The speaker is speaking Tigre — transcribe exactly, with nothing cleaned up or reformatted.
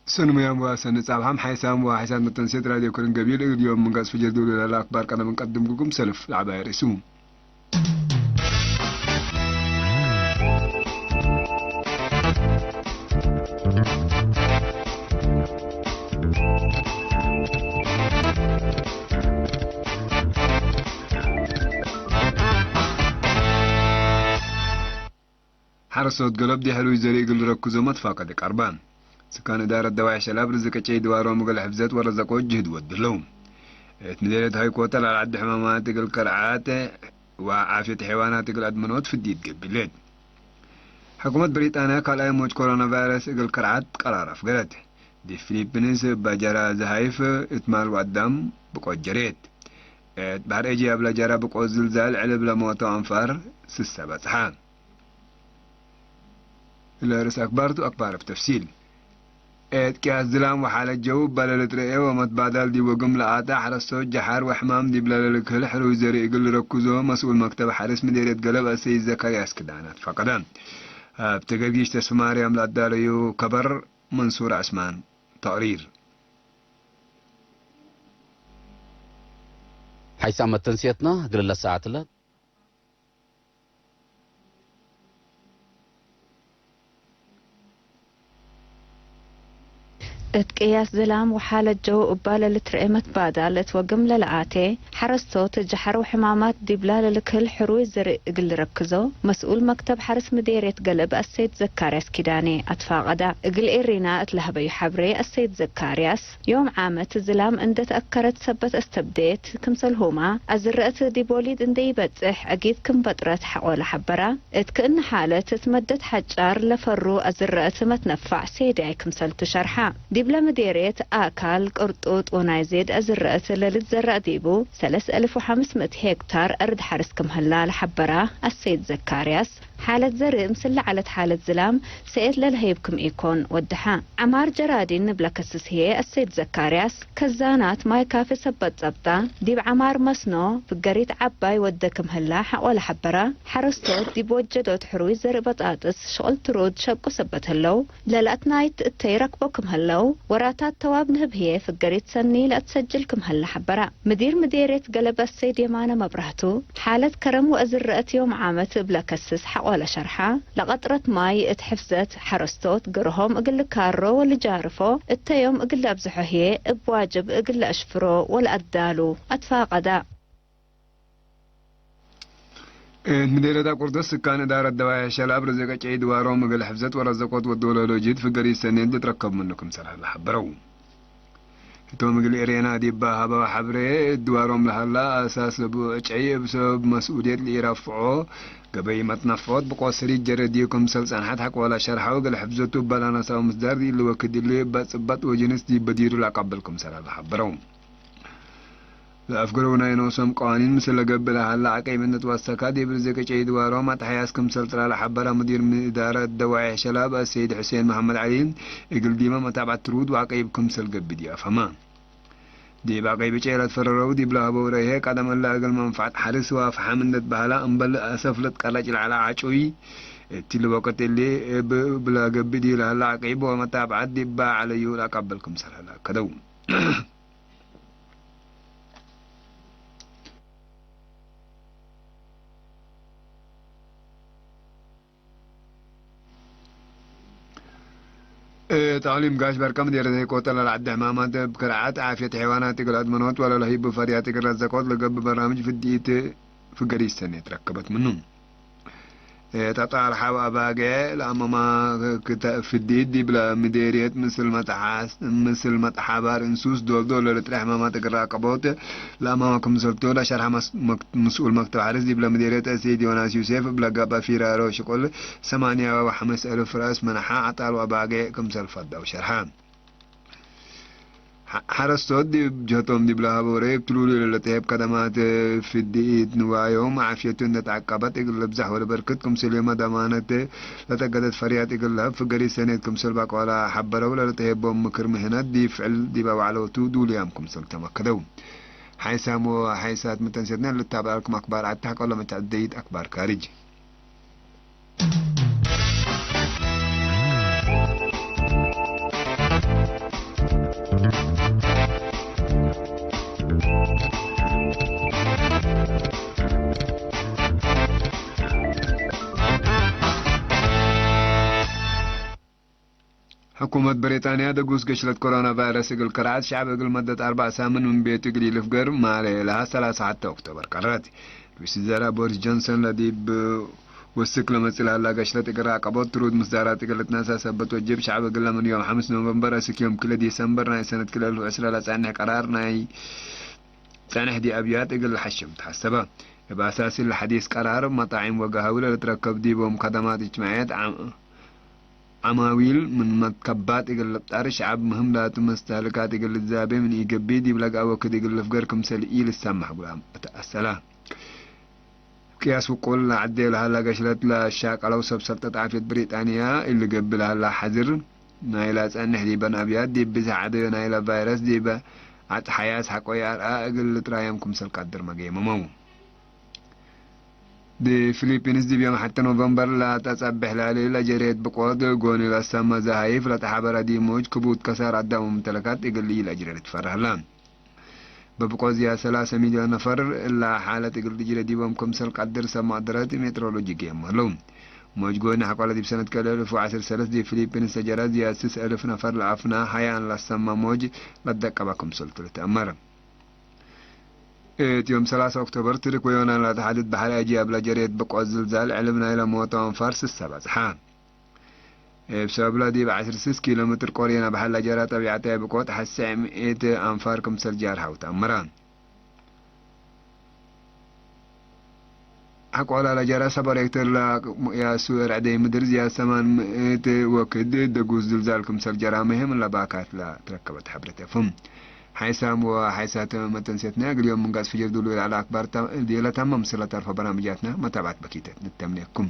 ሰንሙያም ወሰኒ ጻብሐም ሓይሳም ወሓይሳት መተንሴት ራድዮ ክርን ገቢል እግል ዮም ምንጋጽ ፍጀር ዶሉ ለላ አክባር ቀደም እንቀድም ጉጉም ሰልፍ ለዐባይ ርእሱ። ሐረሶት ገለብ ዲብ ሕሩይ ዘርእ እግል ልረክዞ መትፋቀድ ቀርበ። ስካን እዳረት ደዋይ ሸላብ ርዝቅ ጨይ ድዋሮም እግል ሕፍዘት ወረዘቆት ጅህድ ወድለው። እት ምዴርየት ሀይኮተ ለዐድ ሕማማት እግል ከርዓት ወዓፍየት ሐይዋናት እግል አድመኖት ፍዲት ገብሌት። ሕኩመት ብሪጣንያ ካልኣይ ሞት ኮሮና ቫይረስ እግል ከርዓት ቀራር አፍገረት። ዲብ ፊሊፒንስ እበ ጀራ ዘሀይፍ እት ማል ወአዳም ብቆት ጀሬት። እት በሐር ኤጅያ እብለ ጀራ ብቆት ዝልዛል ዕልብ ለሞተው አንፋር ስሰ በጽሐ። ለርእስ አክባርቱ አክባር እብ ተፍሲል። እት ቅያስ ዝላም ወሓለት ጀው እበ ለልትረኤ ወመትባዳል ዲብ ወግም ለአተ ሐረስቶት ጀሐር ወሕማም ዲብለ ለልክህል ሕሩይ ዘርእ እግል ልረክዞ መስኡል መክተብ ሐርስ ምዴርየት ገለብ አሰይድ ዘካርያስ ክዳነ አትፋቀደ። እብ ተገርጊሽ ተስፍማርያም ለአዳለዩ ከበር መንሱር ዐስማን ተቅሪር። ሐይሳም መተንስየትነ እግል ለሰዓትለ። እት ቅያስ ዝላም ወሓለት ጀው እባ ለልትረኤ መትባዳል እት ወግም ለለአቴ ሐረስቶት ጀሐር ወሕማማት ዲብላ ለልክህል ሕሩይ ዘርእ እግል ልረክዞ መስኡል መክተብ ሐርስ ምዴርየት ገለብ አሰይድ ዘካርያስ ኪዳኔ አትፋቀዳ። እግል ኤሪና እት ለሀበዩ ሐብሬ አሰይድ ዘካርያስ፣ ዮም ዓመት ዝላም እንደ ተአከረት ሰበት አስተብዴት ክምሰልሁመ፣ አዝረእት ዲብ ወሊድ እንደ ኢበጽሕ ዕጊት ክም በጥረት ሐቆለ ሐበራ። እት ክእነ ሓለት እት መደት ሐጫር ለፈሩ አዝረእት መትነፋዕ ሴድያይ ክምሰልቱ ሸርሐ። ዲብለ ምዴርየት አካል ቅርጡጥ ወናይዜድ አዝረእት ለልትዘረእ ዲቡ ሰለስ አልፍ ወሐምስ ምእት ሄክታር አርድ ሐርስ ክም ህላ ለሐበራ አሰይድ ዘካርያስ፣ ሓለት ዘርእ ምስል ለዐለት ሓለት ዝላም ሰኤት ለልሀይብ ክም ኢኮን ወደሐ። ዐማር ጀራዲን እብ ለከስስ ህዬ አሰይድ ዘካርያስ፣ ከዛናት ማይ ካፊ ሰበት ጸብጣ፣ ዲብ ዐማር መስኖ ፍገሪት ዐባይ ወደ ክም ህላ ሐቆለ ሐበራ። ሐረስቶት ዲብ ወጀዶት ሕሩይ ዘርእ በጣጥስ ሽቅል ትሩድ ሸቁ ሰበት ህለው፣ ለለአትናይት እተይ ረክቦ ክም ህለው፣ ወራታት ተዋብ ንህብ ህዬ ፍገሪት ሰኒ ለአትሰጅል ክም ህለ ሐበራ። ምዲር ምዴርየት ገለብ አሰይድ የማነ መብራህቱ፣ ሓለት ከረም ወአዝረአት ዮም ዓመት እብ ለከስስ ሐቆለ ሸርሐ፣ ለቀጥረት ማይ እት ሕፍዘት ሐረስቶት ግርሆም እግል ልካሮ ወልጃርፎ እተ ዮም እግል ለአብዝሖ ህዬ እብ ዋጅብ እግል ለአሽፍሮ ወለአዳሉ አትፋቀዳ። እት ምዴርየት አቁርደስ ስካን እዳረት ደዋይ ሸላብ ርዝቅ ጨይ ድዋሮም እግል ሕፍዘት ወረዘቆት ወዶለሎጂት ፍገሪት ሰኔት ልትረከብ ምኑ ክምሰል ሀለ ሐበረው። ህቶም እግል ኤሬና ዲብ ሀበው ሐብሬ፣ እት ድዋሮም ለሀላ አሳስ ለብኡዕ ጨይ እብ ሰበብ መስኡልየት ለኢረፍዖ ገበይ መትነፍዖት ብቆት ሰሪት ጀረ ዲብ ክምሰል ጸንሐት ሐቆለ ሸርሐው፣ እግል ሕፍዘቱ እበ ለነሰአው ምስዳር ዲብ እሊ ወክድ እሊ እበ ጽበጥ ወጅንስ ዲብ በዲሩ ለአቀብል ክምሰል ሀለ ሐበረው። ለአፍገረው ናይ ኖሶም ቀዋኒን ምስል ለገብእ ለሀለ ዐቀይብነት ወአሰካት ዲብ ርዝቅ ጨይ ድዋሮም አትሐያስ ክምሰል ጥላ ለሐበረ ሙዲር እዳረት ደዋይሕ ሸላብ አሰይድ ሑሴን መሐመድ ዐሊ፣ እግል ዲመ መታብዐት ትሩድ ወዐቀይብ ክምሰል ገብእ ዲብ አፈመ። ዲብ ዐቀይብ ጨይ ለትፈረረው ዲብ ለሀበው ረኤ ቀደም እለ እግል መንፈዐት ሐርስ ወአፍሐም እንዴ ትበሀለ እምበል አሰፍ ልትቀረጭ ለዐለ ዐጩይ፣ እትሊ ወቅት እሊ እብ ለገብእ ዲብ ለሀለ ዐቀይብ ወመታብዐት ዲብ ዐለዩ ለአቀብል ክምሰል ሀለ አከደው። እት አቅሊም ጋሽ በርከ ምዴርየት ሀይኮተ ለለዐደ ሕማማት እብ ክርዓት ዓፍየት ሐይዋናት እግል አድመኖት ወለለህይቡ ፈርያት እግል ረዘቆት ለገብእ በርናምጅ ፍድኢት ፍገሪት ሰኔት ረከበት ምኑ። ጠጣር ሐው አባጌ ለአመማ ክተ ፍዲት ዲብለ ምዴርየት ምስል መትሐስ-፣ ምስል መትሐባር እንሱስ ዶልዶል ለልጥረ ሕማማት እግል ራቀቦት ለአመማ ክምሰልቱ ለሸርሐ መስ-፣ መክ-፣ ምስኡል መክተብ ሐርስ ዲብለ ምዴርየት አሰይድ ዮናስ ዩሴፍ እብለ ገብአ ፊራሮ ሽቁል ሰማንያ ወሐምስ አልፍ ረአስ መነሐ አጣል ወአባጌ ክምሰል ፈዳው ሸርሐ። ሐ-፣ ሐረስቶት ዲብ ጀህቶም ዲብ ለሀበው ረኤ እብ ትሉሉ ለለተሄብ ከደማት ፍድኢት ንዋዮም ዓፍየቱ እንዴ ተዐቀበት እግል ልብዛሕ ወለበርክት ክምሰልዮመ ደማነት ለተገደት ፈርያት እግል ለሀብ ፍገሪት ሰኔት ክምሰል ባቆላ ሐበረው። ለለተሄቦም ምክር ምህነት ዲብ ፍዕል ዲብ አውዐሎቱ ዱሉያም ክምሰል ተመከደው። ሐይሳም ወሐይሳት መተንሴትነ ልታብዕ አልኩም አክባር ዐድ ተሐቀሎ መቻ ደይድ አክባር ካርጅ። ሕኩመት ብሪጣንያ ደጉስ ገሽለት ኮሮና ቫይረስ እግል ከርዐት ሸዐብ እግል መደት አርበዕ ሳምን ምን ቤቱ እግል ኢልፍገር ማሌ ለሀ ሰላሳ ሐተ ኦክቶበር ቀረት። ርኢስ ውዘራእ ቦሪስ ጆንሰን ለዲብ ወስክ ለመጽእ ለሀላ ገሽለት እግል ራቀቦት ትሩድ ምስዳራት እግል ልትነሳ ሰበት ወጅብ ሸዐብ እግለ ምን ዮም ሐምስ ኖቨምበር እስክ ዮም ክለ ዲሰምበር ናይ ሰነት ክለ እልፍ ዕስረ ለጸንሕ ቀራር ናይ ጸንሕ ዲብ አብያት እግል ለሐሽም ተሐሰበ። እብ አሳስ እሊ ሐዲስ ቀራር፣ መጣዒም ወገሃዊ ለልትረከብ ዲቦም ከደማት እጅትማዕየት፣ ዐም-፣ ዐማዊል ምን መትከባት እግል ልብጠር፣ ሸዐብ ምህም ላቱ መስተህልካት እግል ልዛቤ ምን ኢገብእ፣ ዲብ ለገአ ወክድ እግል ልፍገር ክምሰል ኢልሰማሕ ጉዳም እት አሰላ። እብ ቅያስ ውቁል ለዐዴ ለሀላ ገሽለት ለሻቀለው ሰብ ሰልጠት ዓፍየት ብሪጣንያ፣ እሊ ገብእ ለሀላ ሐዝር፣ ናይላ ጸንሕ ዲበን አብያት ዲብ ብዝሕ ዐደዮ ናይላ ቫይረስ ዲበ አጽሓያስ ሐቆ ይአርአ እግል ልትራየም ክምሰል ቀድር መገየመመው። ዲብ ፊሊፒንስ ዲብ ዮም ሐቴ ኖቨምበር ለተጸብሕ ላሊ ለጀሬት ብቆት ጎኒ ለሰመ ዘሀይፍ ለተሐበረ ዲብ ሞጅ ክቡድ ከሳር አዳም ወምተለካት እግል ኢለአጅረ ልትፈረህ ለ። በብቆት ዝያድ ሰላሰ ሚልዮን ነፈር እላ ሓለት እግል ልጅረ ዲቦም ክምሰል ቀድር ሰብ መቅደረት ሜትሮሎጂ ገየም ምህለው። ሞጅ ጎኒ ሐቆለ ዲብ ሰነት ክልኤ እልፍ ወዐስር ሰለስ ዲብ ፊሊፒንስ ተጀረ ዝያድ ስስ እልፍ ነፈር ለአፍና ሀያን ለሰመ ሞጅ ለደቀበ ክምሰልቱ ልትአመር። እት ዮም ሰላሳ ኦክቶበር ትርክ ወዮናን ለተሐድድ በሐር አጅያብ ለጀሬት ብቆት ዝልዛል ዕልብ ናይለ ሞተው አንፋር ስሰ በጽሐ። እብ ሰብለ ዲብ ዐስር ስስ ኪሎ ሜትር ቆርየነ በሐር ለጀረ ጠቢዐታይ ብቆት ሐሴዕ ምእት አንፋር ክምሰል ጃርሐው ተአምረ። ሐቆለ ለጀረ ሰበ ሬክተር ለምቅያሱ ርዕደይ ምድር ዝያድ ሰማን ምእት ወክድ ደጉስ ዝልዛል ክምሰል ጀረ ምህም ለባካት ለትረከበት ሐብረት ኤፍም። ሓይሳም ወሓይሳት መተንሴትነ እግል ዮም ምን ገጽ ፍጅር ዱሉ ለዐለ አክባር ተ-፣ ዲብ ለተመ ምስል ለተርፎ በርናምጃትነ መታብዐት በኪተት ንተምኔኩም።